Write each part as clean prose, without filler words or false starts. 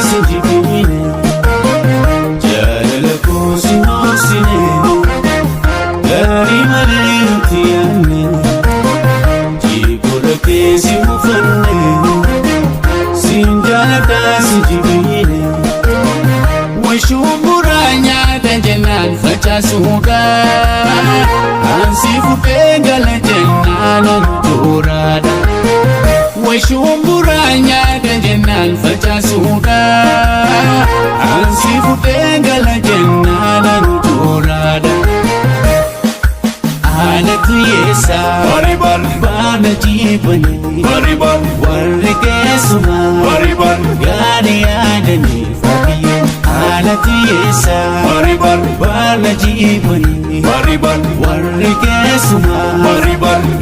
si jibbine, jaalala koo si dhoksine, gaarii malee nuti yaadne, jibboota kee si mufanne, siin jaaladha si jibbine. Washumbura nyaata jennaan facaasuudha. Ansi fuudhee gala jennaan antuuraadha. Washumbura nyaata jennaan facaasuudha. Ansi fuudhee gala jennaan antuuraadha. Haala kiyyeessaa baala jiibanii warri keessumaa gaarii yaadanii fakkiyee. Haala kiyyeessaa baala jiibanii warri keessumaa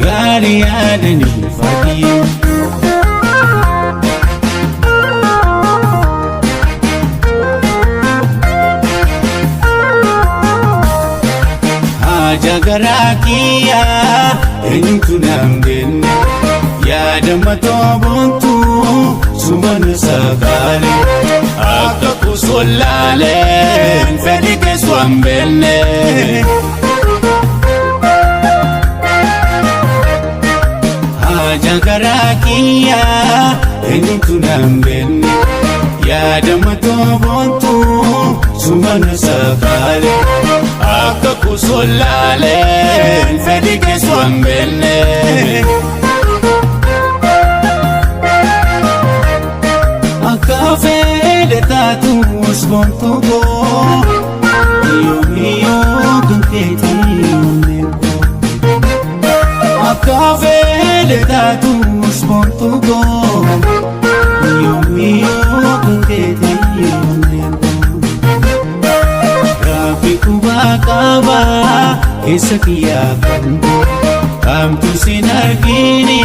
gaarii yaadanii fakkiyee. Haja garaa kiyyaa eenyutu naan beenne, yaada matoo boontuu sumana sakaale, akka kusollaaleen fedhi keessu hin beenne. Haja garaa kiyyaa eenyutu naan beenne, yaada matoo boontuu sumana sakaale, akka kusollaaleen fedhi keessu hin beenne. Akka fedhe taatus boontuu koo, yoomiyyuu kan keetii onnee koo. Akka fedhe taatus boontuu koo, yoomiyyuu kan keetii onnee koo. Rabbi qubaa qabaa keessa kiyyaa kan kamtu sin argini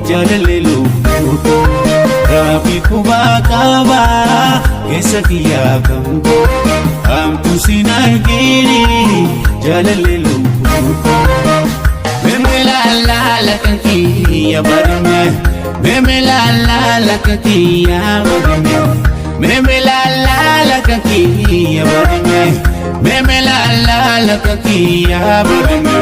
jaalallee lubbuu koo. Rabbi qubaa qabaa keessa kiyyaa kan kamtu sin argini jaalallee lubbuu koo. Meme la la la kan kiyya barme, meme la la la kan kiyya barme, meme la la la kan kiyya barme, meme la la la kan kiyya barme.